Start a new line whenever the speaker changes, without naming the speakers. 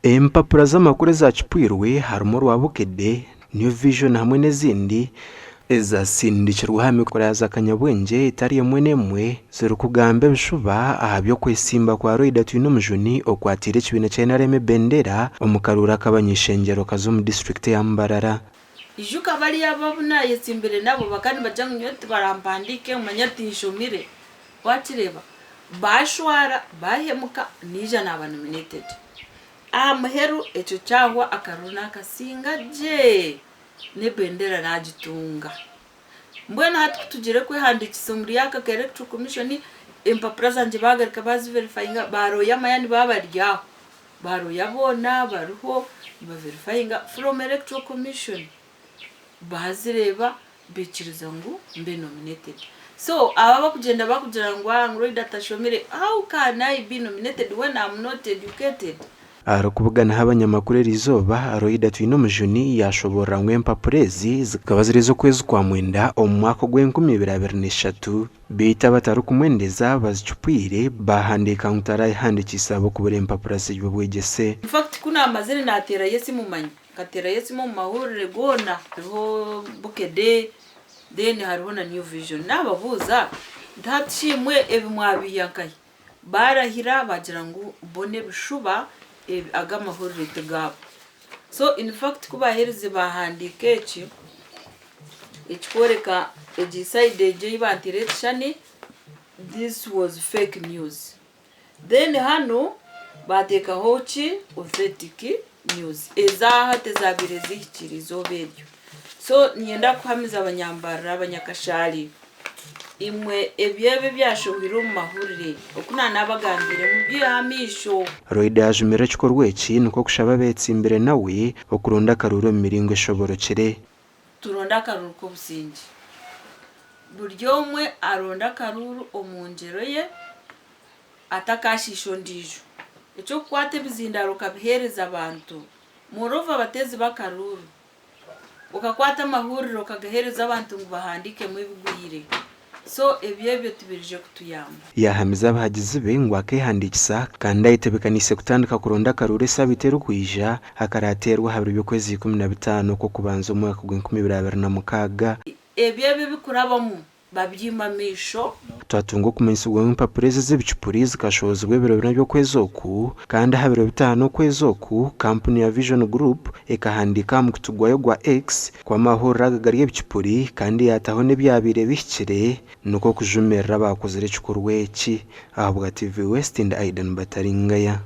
Empapura z'amakuru ezaacupwirwe harimu orwa Bukedde, New Vision hamwe n'ezindi ezasindikirwe aha mikura ya zaakanyabwengye etari emwe n'emwe zirikugamba ebishuba aha by'okwesimba kwa Loyda Twinomujuni okwatiire ekibiina kya NRM ebendera omu karuuru ak'abany'eishengyerokazi omu disiturikiti eya Mbarara.
Ijuka bariya abu naayetsimbire nabo bakaba nibagira ngu nyowe tibarampandiike manya tinshomire. Wakireeba? Baashwara, baahemuka, naija naaba nominated. Aha muheru ekyo kyahwa akaruru naakasinga gye, n'ebendera naagitunga. Mbwenu hati ku tugiire kwehandiikisa omuri aka ka Electoral Commission, empapura zangye baagaruka baaziverifayinga, ba looya mayani baaba bari aho. Ba looya boona bariho nibaverifayinga from Electoral Commission. Baazireeba baikiriza ngu mbe nominated. So abo abakugyenda bakugira ngu ah ngu Loyda tashomire, how can I be nominated when am not educated?
Arikubuganaho abanyamakuru eriizooba, Loyda Twinomujuni yaashoboorora ngu empapura ezi zikaba ziri ez'okwezi kwa mwenda omu mwaka ogw'enkumi ibiri 23 beitu abatarikumwendeza bazicupwire baahandiika ngu tarayehandikiise ahabw'okubura empapura z'eby'obwegyese.
In fact ku naamazire naateerayo esimu manya. Nkateerayo esimu omu mahurire goona hariho Bukedde then hariho na New Vision naababuuza nti hati shi imwe ebi mwabiiha nkahi? Baarahira baagira ngu bo n'ebishuba aga amahurire ti gaabo. So in fact ku baaherize baahandiika eki, ekikworeka egi side egi ei banteire ekishushani this was fake news. Then hanu bateekaho ki authentic news ezaaha tezabaire zihikire eizooba eryo. So niinyenda kuhamiza abanyambarara abanyakashaari imwe ebyo ebi ebyashohwire omu mahurire oku naanabagambiire mubyiheho amaisho.
Loyda yajumirira ekikorwa eki nikwo kushaba abeetsimbire nawe okuronda akaruuru omu miringo eshoborokire.
Turonde akaruuru k'obusingye. Buri omwe aronde akaruuru omu ngyero ye atakaashiisha ondiijo. Eky'okukwata ebizindaaro okabiheereza abantu, moreover abateezi b'akaruuru, okakwata amahurire okagaheereza abantu ngu bahandiikemu ebigwire. So ebyo ebyo tibirije kutuyamba.
Yaahamiza abahagizi be ngu akeehandiikisa kandi ayetebeekaniise kutandika kuronda akaruuru esaabiiti erikwija akaraateerwe aha biro by'okwezi 15 okw'okubanza omwaka gw'enkumi ibiri 26.
Ebyo ebi ebikurabamu babyima amaisho.
Twatunga okumanyisibwa ngu empapura ezi ez'ebicupuri zikashohozibwa ebiro bina by'okwezi oku kandi aha biro bitaano okwezi oku, kampuni ya Vision Group ekahandiika aha mukutu gwayo gwa X ku amahurire aga gari ebicupuri kandi yaataho n'ebyabaire bihikire nikwo kujumirira abaakozire ekikorwa eki. Ahabwa TV West ndi Aidan Bataringaya.